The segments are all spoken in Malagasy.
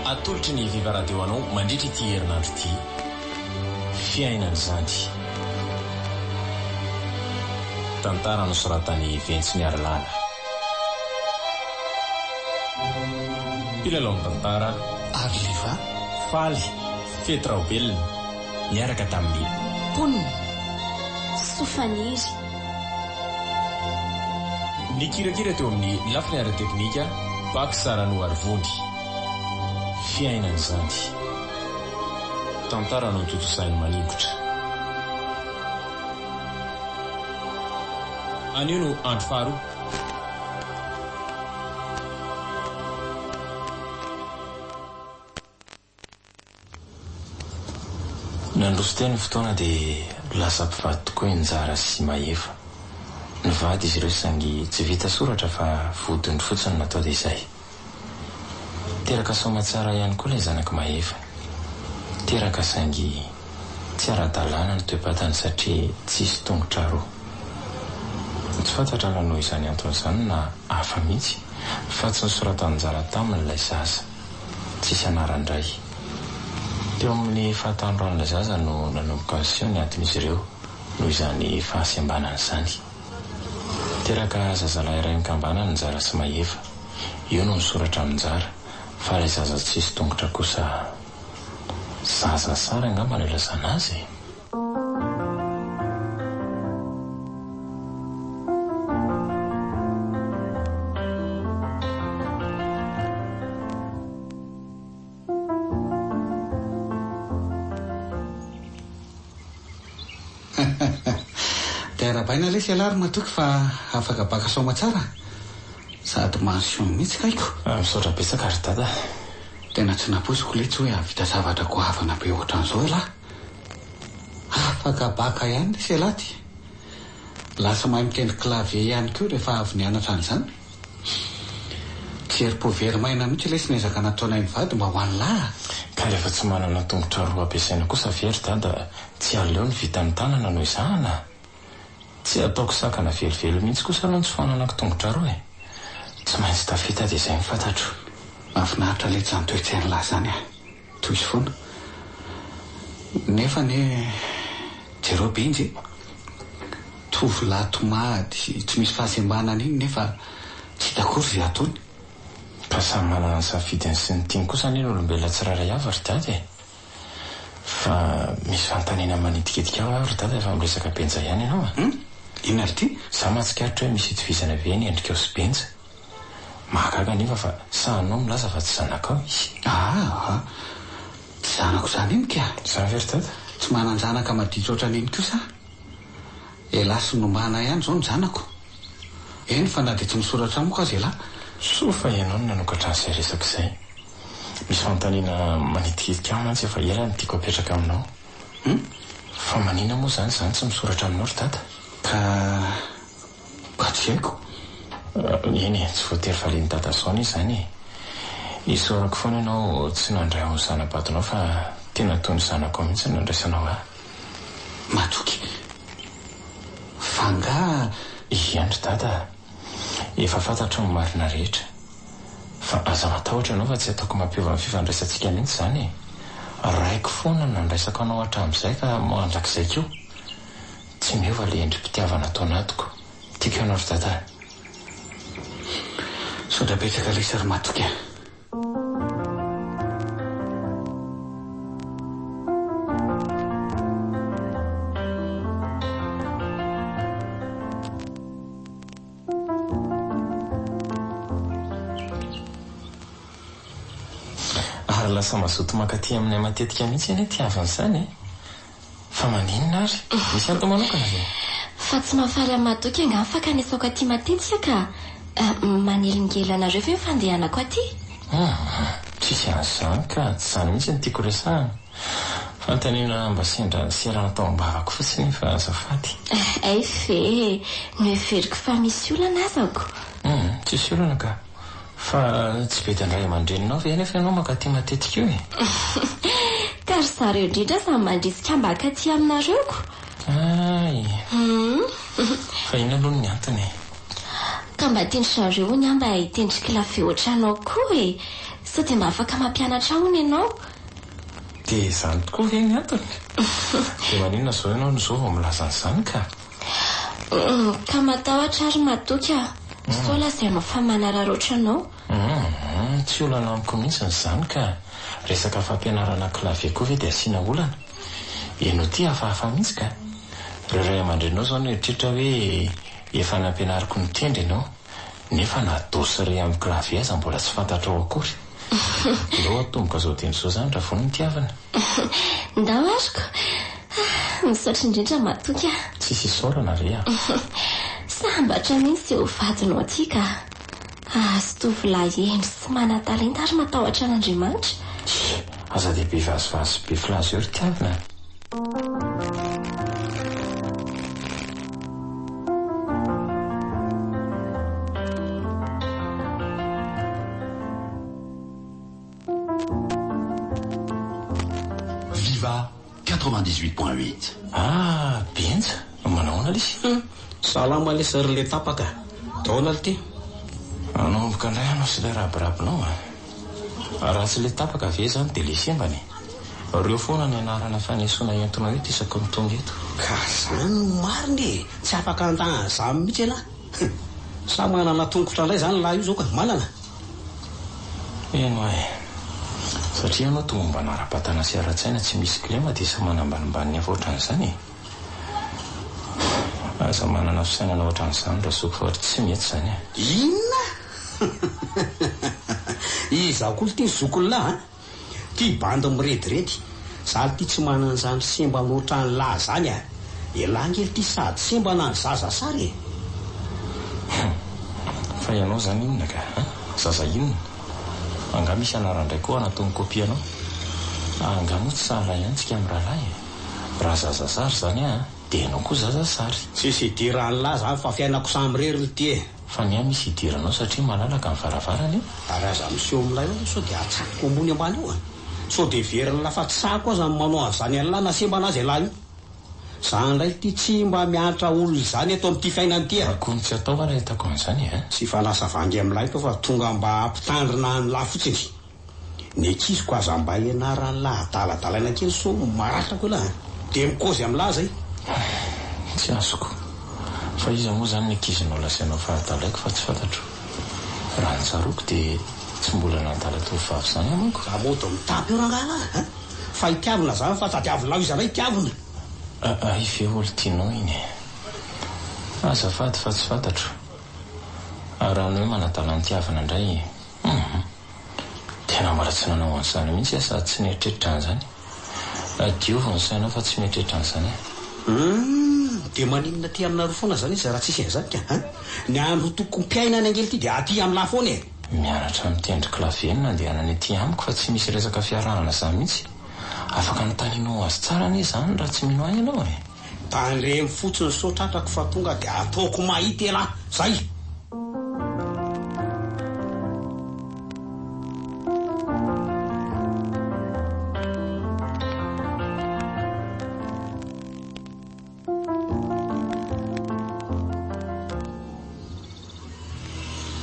Atolotry ny Viva Radio anao mandritra ity herinandro ity. Fiainana izany. Tantara nosoratan'i Ventsy Miarilala. Mpilalao ny tantara. Arliva. Faly, Fety Raobelina, niaraka tamin'i. Mponina. Soa Faniry. Nikirakira teo amin'ny lafiny ara-teknika, Pax Ranoarivony. Fiainana izany. Tantara notontosain'i Maningotra. Anio no andro faharoa. Nandroso teo ny fotoana dia lasa mpivady tokoa i Njara sy Mahefa. Nivady izy ireo saingy tsy vita soratra fa vodiny fotsiny no natao dia izay. Teraka soamatsara ihany koa ilay zanak'i Mahefa. Teraka saingy tsy ara-dalàna ny toe-batany satria tsisy tongotra roa. Tsy fantatra na noho izany antony izany na hafa mihitsy fa tsy nosoratan'i Njara taminy ilay zaza. Tsisy anaran-dray. Teo amin'ny fahatanoran'ilay zaza no nanomboka niseho ny adin'izy ireo noho izany fahasembanany izany. Teraka zazalahy iray mikambana ny Njara sy Mahefa. Io no misoratra amin'ny Njara, fa ilay zaza tsisy tongotra kosa zaza sary angamba no ilazana azy e! Dia arahabaina lesy ialahy ry Matoky fa afaka baka soamatsara a! Sady mention mihitsy kay ko! Misaotra betsaka ry dada a! Tena tsy nampoiziko letsy hoe hahavita zavatra goavana be ohatran'izao ialahy. Afaka baka ihany lesy ialahy ty! Lasa mahay mitendry clavier ihany koa rehefa avy nianatra an'izany. Tsy herim-po very maina mihitsy lesy ny ezaka nataonay mivady mba ho an'lah a! Ka rehefa tsy manana tongotra roa ampiasaina kosa ve ry dada tsy aleo ny vitan'ny tanana no ezahana? Tsy ataoko sakana velively mihitsy kosa aloha ny tsy fananako tongotra roa e! Tsy maintsy tafita dia izay no fantatro. Mahafinaritra letsy izany toe-tsain'lah izany a! Tohizo foana. Nefa anie jereo Benjy e! Tovolahy tomady tsy misy fahasembanana iny nefa tsy hita akory izay ataony. Ka samy manana ny safidiny sy ny tiany kosa anie ny olombelona tsirairay avy ry dada e! Fa misy fanontaniana manitikitika ahy ry dada efa miresaka Benja ihany ianao a! Hum? Inona ry ity? Za mahatsikaritra hoe misy itovizana be ny endrikao sy Benja. Mahagaga anefa fa sahinao milaza fa tsy zanakao izy. Aa! Tsy zanako izany iny ka! Izany ve ry dada? Tsy manan-janaka maditra ohatran'iny kosa aho. Elah sy Nombana ihany izao no zanako. Eny fa na dia tsy misoratra amiko aza elah. Soa fa ianao no nanokatra an'izay resaka izay. Misy fanontaniana manitikitika ahy mantsy efa ela no tiako apetraka aminao. Hum? Fa maninona moa izany izany tsy misoratra aminao ry dada? Ka. Ka tsy haiko. Eny e, tsy voatery valian'i dada zao anie izany e. Isaorako foana ianao tsy nandray ho zana-badinao fa tena toy ny zanakao mihitsy no nandraisanao ahy. Matoky. Fa angaha. Iany ry dada a! Efa fantatro ny marina rehetra. Fa aza matahotra ianao fa tsy ataoko mampiova ny fifandraisantsika mihitsy izany e! Raiko foana no nandraisako anao hatramin'izay ka mandrakizay koa. Tsy miova le endri-pitiavana ato anatiko. Tiako ianao ry dada a! Misaotra betsaka lesy ry Matoky a! Ary lasa mazoto mankaty aminay matetika mihitsy anie ty havana izany e! Fa maninona ary? Misy antony manokana ve? Fa tsy mahafaly an'i Matoky angaha ny fankanesako aty matetika ka? Manelingelina anareo ve ny fandehanako aty? Humm, tsisy an'izany ka, tsy izany mihitsy no tiako resahana. Fanontaniana mba sendra niserana tao am-bavako fotsiny iny fa azafady. Hay ve e! Noheveriko fa misy olana azako. Humm, tsisy olana ka. Fa tsy bedin'ny ray aman-dreninao ve anefa ianao mankaty matetika io e? Ka ry zareo indrindra aza mandrisika mba hankaty aminareo ko! Hay! Fa inona aloha ny antony e? Ka mba tian-dry zareo hono aho mba hitendry clavier ohatranao koa e! Sao dia mba afaka mampianatra ahy hono ianao? Dia izany tokoa ve ny antony? Dia maninona izao ianao no izao vao milaza an'izany ka? Ka matahotra aho ry Matoky a! Sao lazainao fa manararaotra anao? Humm, tsy olana amiko mihitsy izany ka! Resaka fampianarana clavier koa ve dia asiana olana? Ianao ity hafahafa mihitsy ka! Ireo ray aman-dreninao izao nieritreritra hoe efa nampianariko nitendry ianao, nefa na do sy re amin'ny clavier aza mbola tsy fantatrao akory. Ndao atomboka izao dieny izao izany raha vonona Tiavina. Ndao azoko. Misaotra indrindra Matoky a! Tsisy isaorana re a! Sambatra mihitsy io vadinao ity ka! Azo tovolahy hendry sy manan-talenta ary matahotra an'Andriamanitra. Tsia, aza dia be vazivazy sy be filaza eo ry Tiavina a! Viva 98.8. Ah, Benja, manao ahoana lesy? Hum, salama lesy ry le tapaka, daona lty. Hanomboka indray ianao sy ilay rabirabinao a! Raha tsy le tapaka ve izany dia le sembana e! Reo foana ny anarana fanesoana entinao eto isaky ny tonga eto. Ka zany no marina e! Tsy afaka handà an'izany mihitsy ialahy. Hum! Sa manana tongotra indray izany lahy io zao ka? Manana? Eny oa e! Satria ianao tomombana ara-batana sy ara-tsaina tsy misy kilema dia samy manambanimbany ny hafa ohatran'izany e! Aza manana fisainana ohatran'izany Razoky fa tsy mety izany e! Inona? Iza koa ity zokin'lah a? Ty bandy mirediredy, za lty tsy manana an'izany sembana ohatran'lah zany a! Elah ange lty sady sembana no zaza sary e! Hum! Fa ianao zany inona ka? An? Zaza inona? Angaha misy anaran-dray koa anatony kopia anao? Angaha moa tsy sahala ihany tsika mirahalahy e? Raha zaza sary zany aho dia ianao koa zaza sary. Tsisy idiran'lah zany fa fiainako samirery lty e! Fa ny ahy misy idiranao satria malalaka ny varavarana e! Ary aza miseho milay eo sao dia atsatoko ambony ambany eo a! Sao dia heverin'lah fa tsy sahiko aza ny manao an'izany an'lah na sembana aza elah io. Za indray ity tsy mba miantra olona izany eto amin'ity fiainana ity a! Akory tsy atao ary ahitako an'izany e! Tsy hifanasa vangy amin'lah eto fa tonga mba hampitandrina an'lah fotsiny. Ny ankiziko aza mba ianaran'lah adaladalaina kely sao maratra koa elah a! Dia mikaozy amin'lah zay. Tsy azoko. Fa iza moa izany ny ankizinao lazainao fa adalaiko fa tsy fantatro. Raha ny tsaroako dia tsy mbola nadala tovovavy izany aho manko. Za mody mitapy eo rangahy lah a! Fa itiavina zany fa tadiavinao iza ndray itiavina. Hay ve olo tianao iny e! Azafady fa tsy fantatro. Ary raha ny hoe manadala ny tiavina indray, hum. Tena mbola tsy nanao an'izany mihitsy aho sady tsy nieritreritra an'izany. Diovy ny sainao fa tsy mieritreritra an'izany aho. Humm, dia maninona aty aminareo foana izany izy raha tsisy an'izany ka an? Ny androtokom-piainana ange ity dia aty amin'lah foana e! Mianatra mitendry clavier no nandehanany aty amiko fa tsy misy resaka fiarahana izany mihitsy. Afaka anontanianao azy tsara anie izany raha tsy mino ahy ianao e! Tandremo fotsiny sao tratrako fa tonga dia ataoko mahita elah! Zay!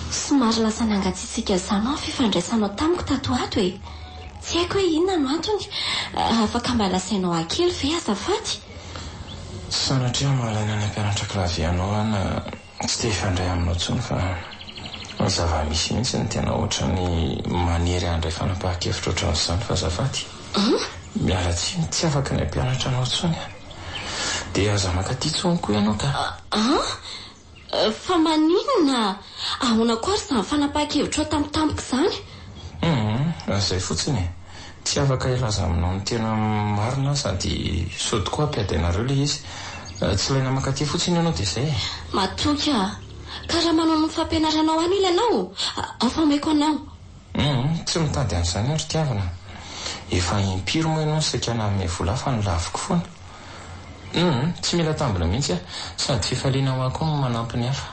Somary lasa nangatsiatsiaka izany ny fifandraisanao tamiko tato ho ato e! Tsy haiko hoe inona no antony. Afaka mba lazainao ahy kely ve azafady? Sanatria mahalaina ny hampianatra clavier anao aho na tsy te hifandray aminao intsony fa ny zava-misy mihitsy no tena ohatran'ny manery ahy handray fanapahan-kevitra ohatran'izany fa azafady. Miala tsiny, tsy afaka ny hampianatra anao intsony aho. Dia aza mankaty intsony koa ianao ka. An? Fa maninona? Ahoana koa ary izany fanapahan-kevitrao tampotampoka izany? Humm, izay fotsiny e. Tsy afaka hilaza aminao ny tena marina aho sady sao tokoa hampiady anareo ilay izy. Tsy ilaina mankaty fotsiny ianao dia izay e. Matoky aho. Ka raha manao ny fampianaranao any ila anao, ao fa omeko anao. Humm, tsy mitady an'izany aho ry tiavina. Efa impiry moa ianao no saika nanome vola ahy fa nolaviko foana. Humm, tsy mila tambina mihitsy aho. Sady fifaliana ho ahy koa ny manampy ny hafa.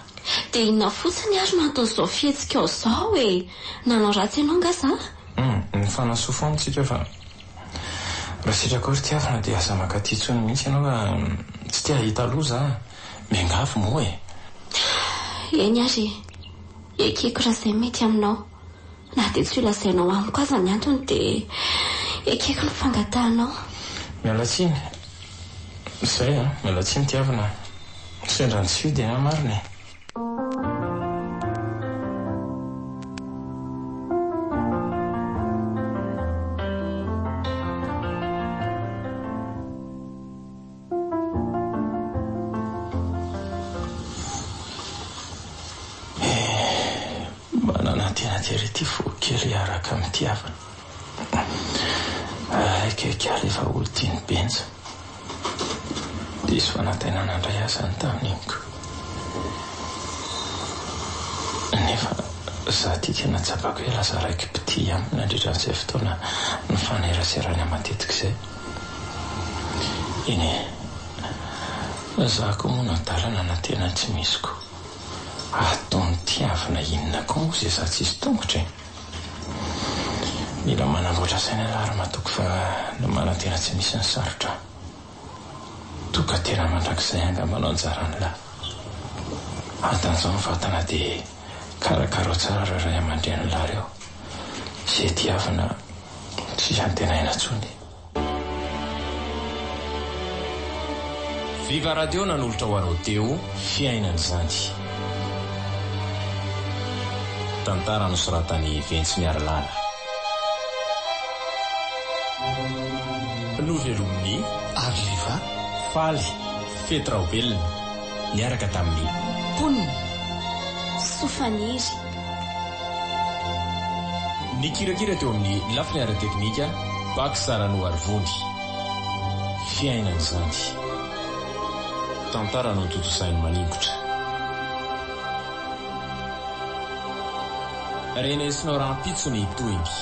Dia inona fotsiny ary no anton'izao fihetsikao izao e? Nanao ratsy anao angaha za? Humm, mifanasoa foana tsika fa raha sitrakao ry tiavina dia aza mankaty intsony mihitsy ianao fa tsy te hahita loza aho. Miangavy moa e! Eny ary e! Ekeko raha izay mety aminao. Na dia tsy holazainao amiko aza ny antony dia ekeko ny fangatahanao. Miala tsiny. Izay an, miala tsiny Tiavina a. Sendra ny tsy fidy an, marina e. Eh, mba nanantena tery ity fo kely hiaraka amin'i Tiavina. Aika ikala efa olon-tian'i Benja. Diso fanantenana indray aho izany tamin'iny ko. Nefa za ty tena tsapako hoe lasa raiki-pitia aminy nandritra an'izay fotoana nifaneraserana matetika izay. Eny e, za koa moa nadala nanantena tsy misy ko. Ataony tiavina inona koa moa izay za tsisy tongotra e. Mila manamboatra saina lah ary matoky fa ny manantena tsy misy ny sarotra. Toka tena mandrakizay angamba no anjaran'lah. Hatanjao ny vatana dia karakarao tsara ireo ray aman-drenin'lah ireo. Izay tiavina tsy antenaina intsony. Viva Radio nanolotra ho anao teo Fiainana izany. Tantara nosoratan'i Ventsy Miarilala. Novelomin'i Arliva. Faly, Fety Raobelina, niaraka tamin'i. Mponina. Soa Faniry. Nikirakira teo amin'ny lafiny ara-teknika, Pax Ranoarivony. Fiainana izany. Tantara notontosain'i Maningotra. Renesinao rahampitso ny tohiny.